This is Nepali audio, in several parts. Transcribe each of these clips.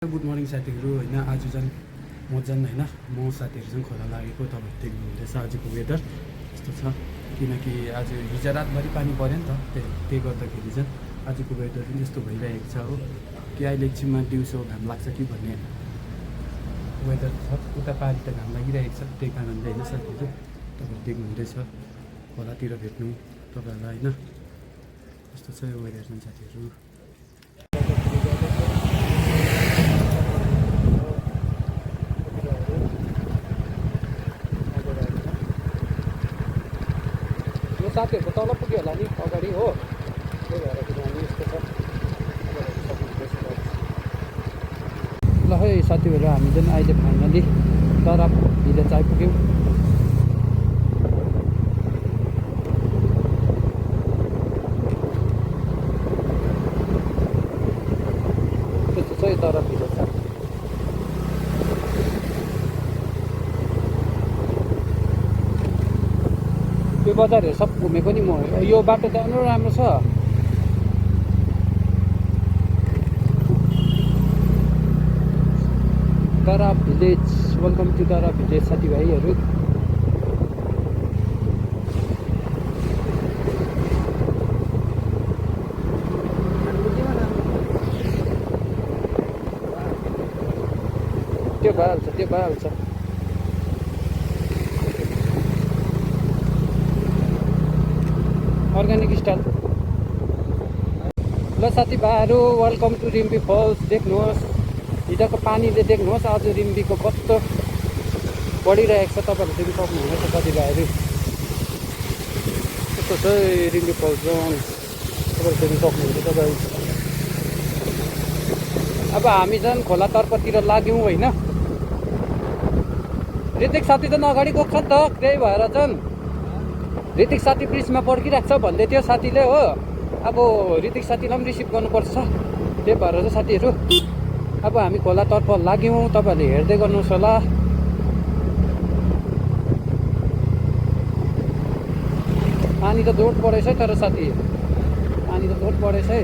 गुड मर्निङ साथीहरू होइन आज झन् म साथीहरूसँग खोला लागेको तपाईँ देख्नुहुँदैछ आजको वेदर यस्तो छ किनकि आज हिजो रातभरि पानी पऱ्यो नि त त्यही गर्दाखेरि चाहिँ आजको वेदर पनि यस्तो भइरहेको छ हो कि अहिले एकछिनमा दिउँसो घाम लाग्छ कि भन्ने वेदर छ उता पारि त घाम लागिरहेको छ त्यही कारणले होइन साथीहरू तपाईँ देख्नुहुँदैछ खोलातिर भेट्नु तपाईँहरूलाई होइन यस्तो छ यो वेदर चाहिँ साथीहरू। साथीहरूको तल पुग्यो होला नि अगाडि हो त्यही भएर किनभने यस्तो छ ल है साथीहरू हामी चाहिँ अहिले फाइनली तराप भिलेज आइपुग्यौँ। त्यस्तो छ तराप भिलेज छ। यो बजारहरू सब घुमेको नि म यो बाटो त राम्रो छ। तराप भिलेज वेलकम टु तराप भिलेज साथीभाइहरू। त्यो भइहाल्छ अर्ग्यानिक स्टाइल। ल साथीभाइहरू वेलकम टु रिम्बी फल्स। देख्नुहोस् हिजोको पानीले देख्नुहोस् आज रिम्बीको कस्तो बढिरहेको छ तपाईँहरूले देख्न सक्नुहुनेछ साथीभाइहरू। कस्तो छ रिम्बी फल्स तपाईँहरूले देख्न सक्नुहुन्छ तपाईँ। अब हामी झन् खोला तर्फतिर लाग्यौँ होइन। ऋतिक साथी झन् अगाडि गएको छ नि त त्यही भएर झन् ऋतिक साथी ब्रिजमा पर्खिरहेको छ भन्दै थियो साथीले हो। अब ऋतिक साथीलाई पनि रिसिभ गर्नुपर्छ त्यही भएर चाहिँ साथीहरू अब हामी खोलातर्फ लाग्यौँ। तपाईँहरूले हेर्दै गर्नुहोस् होला। पानी त जोड परेछ है तर साथी पानी त जोड परेछ है।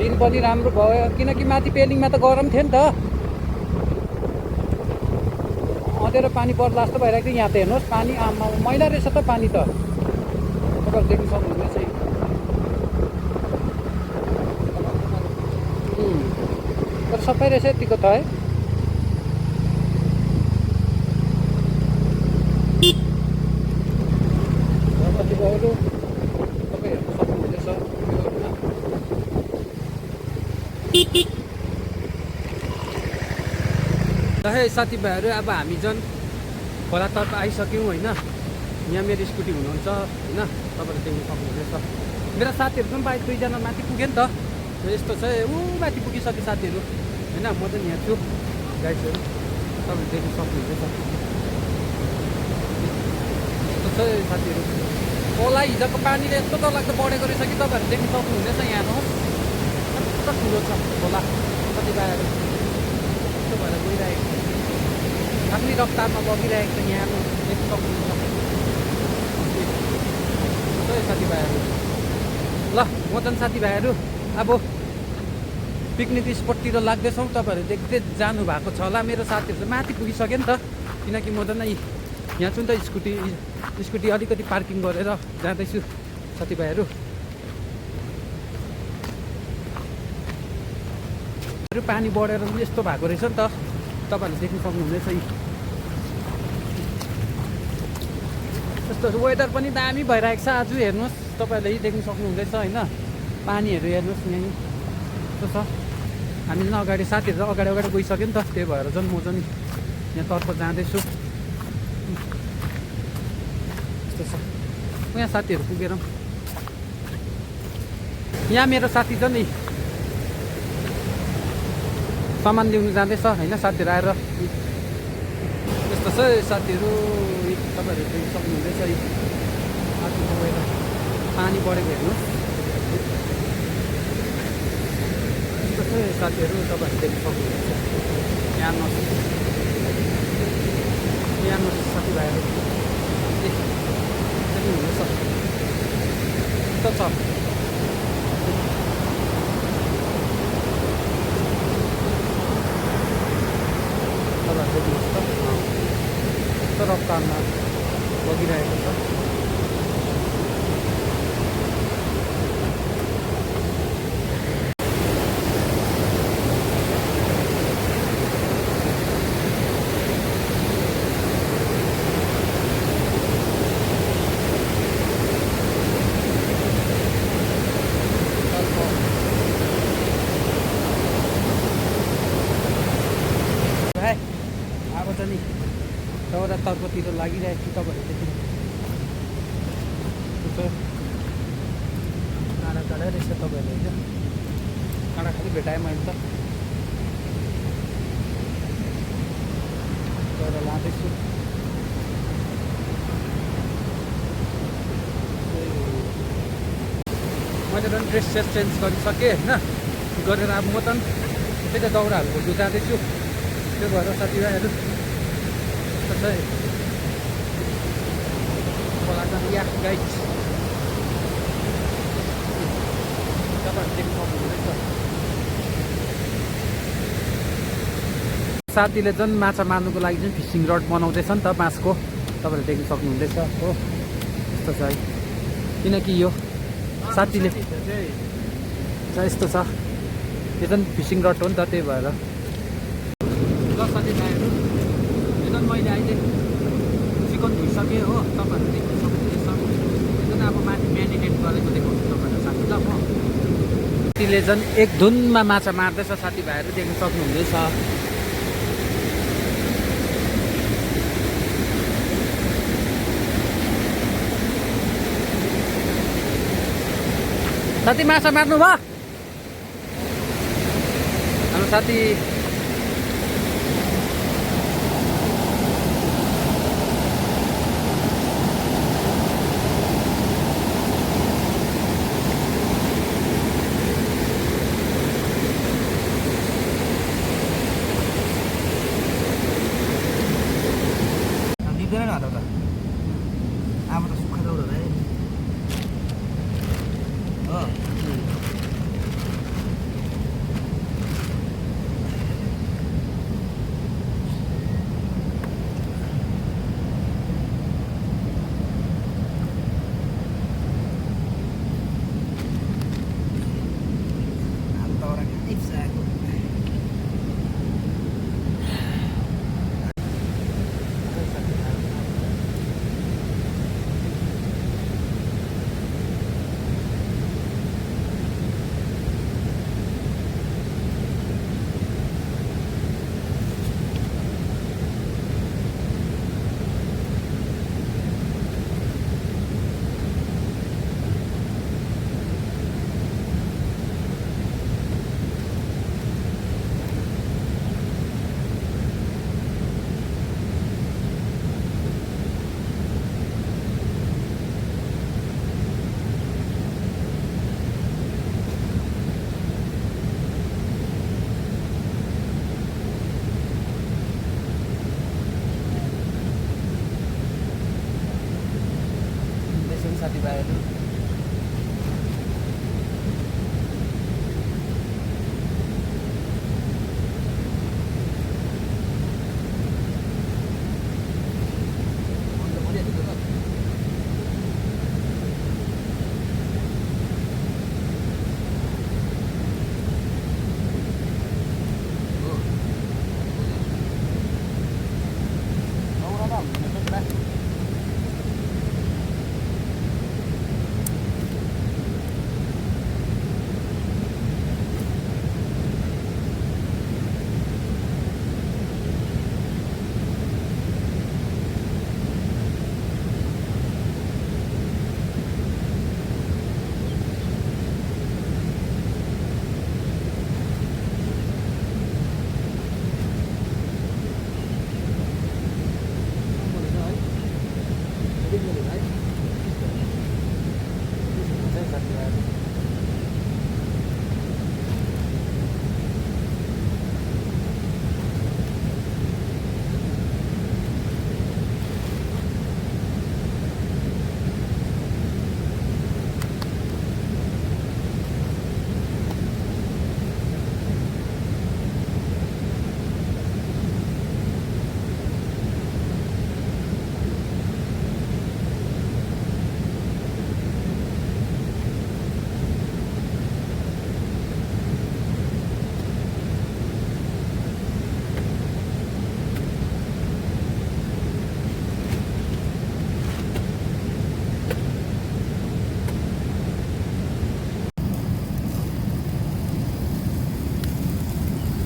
दिन पनि राम्रो भयो किनकि माथि पेलिङमा त गरम थियो नि त अँधेरो पानी पर्ला जस्तो भइरहेको थियो। यहाँ त हेर्नुहोस् पानी आमा मैला रहेछ त पानी त तपाईँहरू देख्न सक्नुहुनेछ। तर सबै रहेछ यतिको त है। कतिपयहरू तपाईँ हेर्न सक्नुहुनेछ। है साथीभाइहरू अब हामी झन् खोलातर्फ आइसक्यौँ होइन। यहाँ मेरो स्कुटी हुनुहुन्छ होइन तपाईँहरूले देख्न सक्नुहुनेछ। मेरा साथीहरू पनि बाइक दुईजना माथि पुग्यो नि त यस्तो छ ऊ माथि पुगिसक्यो साथीहरू होइन। म चाहिँ यहाँ छु गाइडहरू तपाईँहरूले देख्न सक्नुहुनेछ। यस्तो छ साथीहरू खोला हिजोको पानीले यस्तो डरलाग्दो बढेको रहेछ कि तपाईँहरू देख्न सक्नुहुनेछ। यहाँ कस्तो ठुलो छ खोला साथीभाइहरू यस्तो भएर गइरहेको आफ्नै रफ्तारमा बगिरहेको छ यहाँ देख्न सक्नुहुन्छ साथीभाइहरू। ल म चाहिँ साथीभाइहरू अब पिकनिक स्पटतिर लाग्दैछौँ। तपाईँहरू देख्दै जानु भएको छ होला। मेरो साथीहरू चाहिँ माथि पुगिसक्यो नि त किनकि म चाहिँ यहाँ छु नि त स्कुटी अलिकति पार्किङ गरेर जाँदैछु साथीभाइहरू। पानी बढेर यस्तो भएको रहेछ नि त तपाईँहरूले देख्न सक्नुहुनेछ। यस्तो वेदर पनि दामी भइरहेको छ आज हेर्नुहोस् तपाईँहरूले देख्न सक्नुहुँदैछ होइन। पानीहरू हेर्नुहोस् यहीँ यस्तो छ। हामी चाहिँ अगाडि साथीहरू अगाडि गइसक्यो नि त त्यही भएर चाहिँ म चाहिँ यहाँतर्फ जाँदैछु। यस्तो छ यहाँ साथीहरू पुगेर यहाँ मेरो साथी छ नि सामान ल्याउनु जाँदैछ होइन। साथीहरू आएर यस्तो छ साथीहरू तपाईँहरू देख्न सक्नुहुँदैछ। आजको वेदर पानी बढेको हेर्नुहोस् यस्तो छ साथीहरू तपाईँहरू देख्न सक्नुहुनेछ। यहाँ साथीभाइहरू देख्नुहुनेछ यस्तो छ। रफ्तारमा बगिरहेको छ। भाइ अब त नि चौरा तर्फतिर लागिरहेको छु तपाईँहरू त्यति टाढा टाढा रहेछ तपाईँहरू होइन टाढा खालि भेटाएँ मैले त चौरा लाँदैछु। मैले झन् ड्रेस सेस चेन्ज गरिसकेँ होइन गरेर अब म त त्यही त दाउराहरू खोज्नु जाँदैछु। त्यो भएर साथीभाइहरू खोला जानु या गाइड तपाईँहरू देख्नु सक्नुहुँदैछ। साथीले झन् माछा मार्नुको लागि चाहिँ फिसिङ रड बनाउँदैछ नि त बाँसको, तपाईँहरूले देख्नु सक्नुहुँदैछ हो। यस्तो छ है, किनकि यो साथीले यस्तो छ, यो झन् फिसिङ रड हो नि त, त्यही भएर ल साथीभाइहरू यो झन् मैले अहिले चिकन धोइसकेँ हो। तपाईँहरू देख्नु सक्नुहुँदैछ, यो झन् अब माथि म्यारिनेट गरेको देखाउँछु तपाईँहरूलाई साथी। ल म साथीले झन् एक धुनमा माछा मार्दैछ, साथीभाइहरू देख्नु सक्नुहुँदैछ। साथी माछा मार्नु भयो हाम्रो साथी। दिँदैन न त अब त सुक्खा दौड है हो।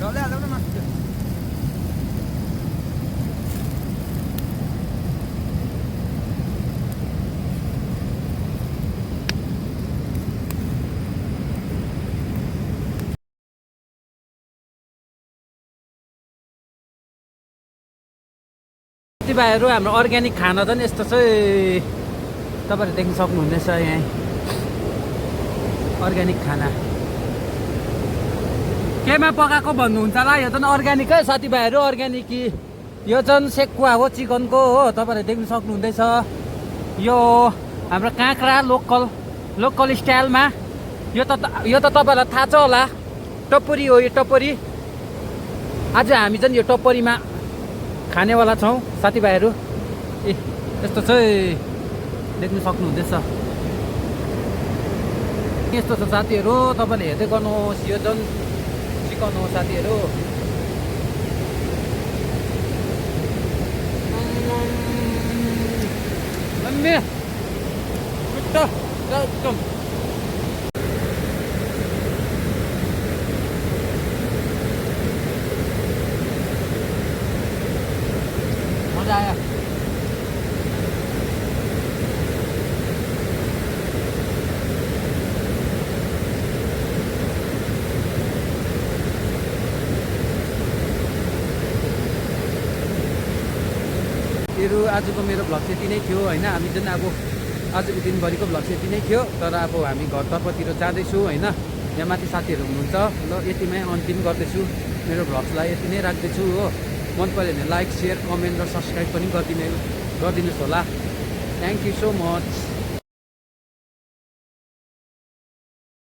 डल्लै हालौ न मासु त्यो। साथीभाइहरू हाम्रो अर्ग्यानिक खाना झन् यस्तो चाहिँ तपाईँहरूले देख्न सक्नुहुनेछ यहाँ अर्ग्यानिक खाना केमा पकाएको भन्नुहुन्छ होला यो झन् अर्ग्यानिकै साथीभाइहरू अर्ग्यानिक यो झन् सेकुवा हो चिकनको हो तपाईँहरूले देख्न सक्नुहुँदैछ यो हाम्रो काँक्रा लोकल स्टाइलमा यो त तपाईँहरूलाई थाहा छ होला टप्परी हो यो टप्परी आज हामी चाहिँ यो टप्परीमा खानेवाला छौँ साथीभाइहरू ए यस्तो चाहिँ देख्न सक्नुहुँदैछ यस्तो छ साथीहरू तपाईँले हेर्दै गर्नुहोस् यो झन् चिकन हो साथीहरू एकदम मजा आयो आजको मेरो भ्लग चाहिँ यति नै थियो होइन हामी चाहिँ अब आजको दिनभरिको भ्लग चाहिँ यति नै थियो तर अब हामी घरतर्फतिर जाँदैछौँ होइन यहाँ माथि साथीहरू हुनुहुन्छ ल यतिमै अन्तिम गर्दैछु मेरो भ्लग्सलाई यति नै राख्दैछु हो मन पऱ्यो भने लाइक सेयर कमेन्ट र सब्सक्राइब पनि गरिदिनुहोस् होला थ्याङ्क यू सो मच